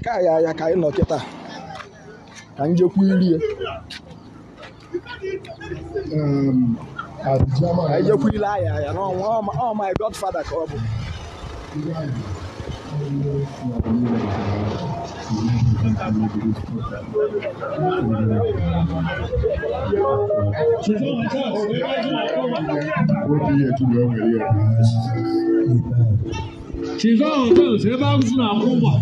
Ka ya ya ka anyị nọ kịta ka njekwu irie. As the chairman, Ka njekwu ile aya ya n'ọnwa ọ my godfather ka ọ bụ. Otu ihe tupu e nwere ya. Chizo Hotels ebe agụsị na-akwụ ụgwọ.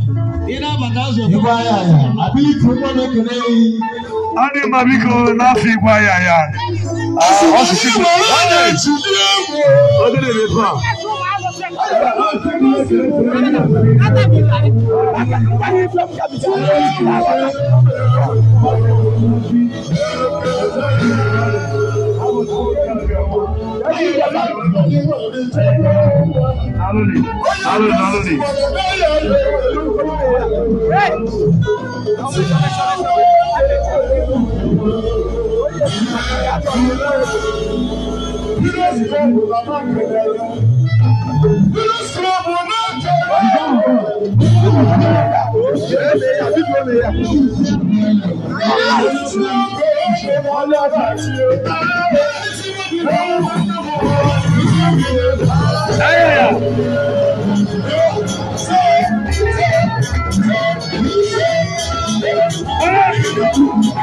Ị na-abata azụ Igwe anya anya, ability ụgbọ na-ekele gị. Adị mma biko n'afọ igwe anya ya. Ọsịsị ọ dịrị ebe a. Alụlị, alụlị, alụlị.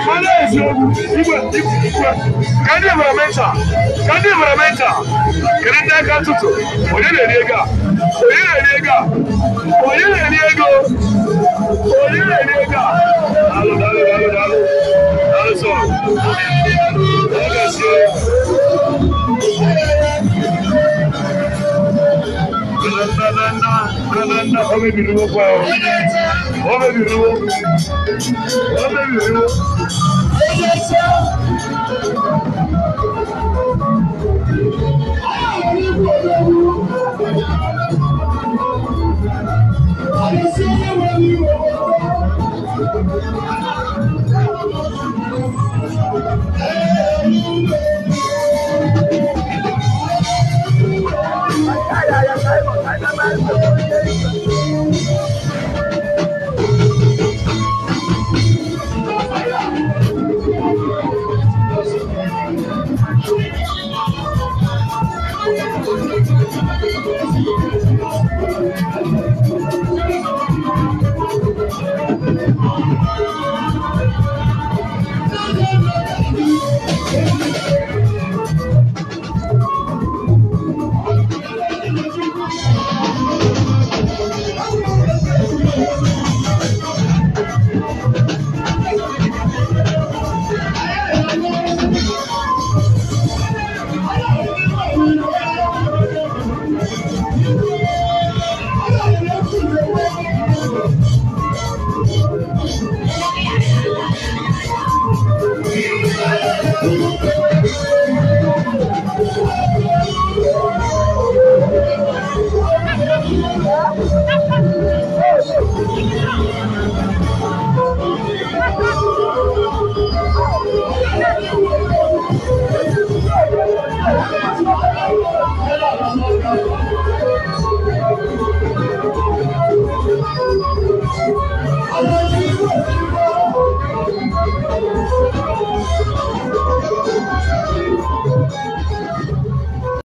Mana eziokwu, igwe, igwe, igwe. Ka ndị environmental, ka ndị environmental, kedu ndị aka ntụtụ, onye na-eri ego a? Onye na-eri ego a? Onye na-eri ego? Onye na-eri ego a? Daalụ, daalụ, daalụ, daalụ. Daalụ sọ. Ọ gazie. Na, na, na, na, na, na, o mebiri okwu ahụ. O mebiri okwu. O mebiri okwu.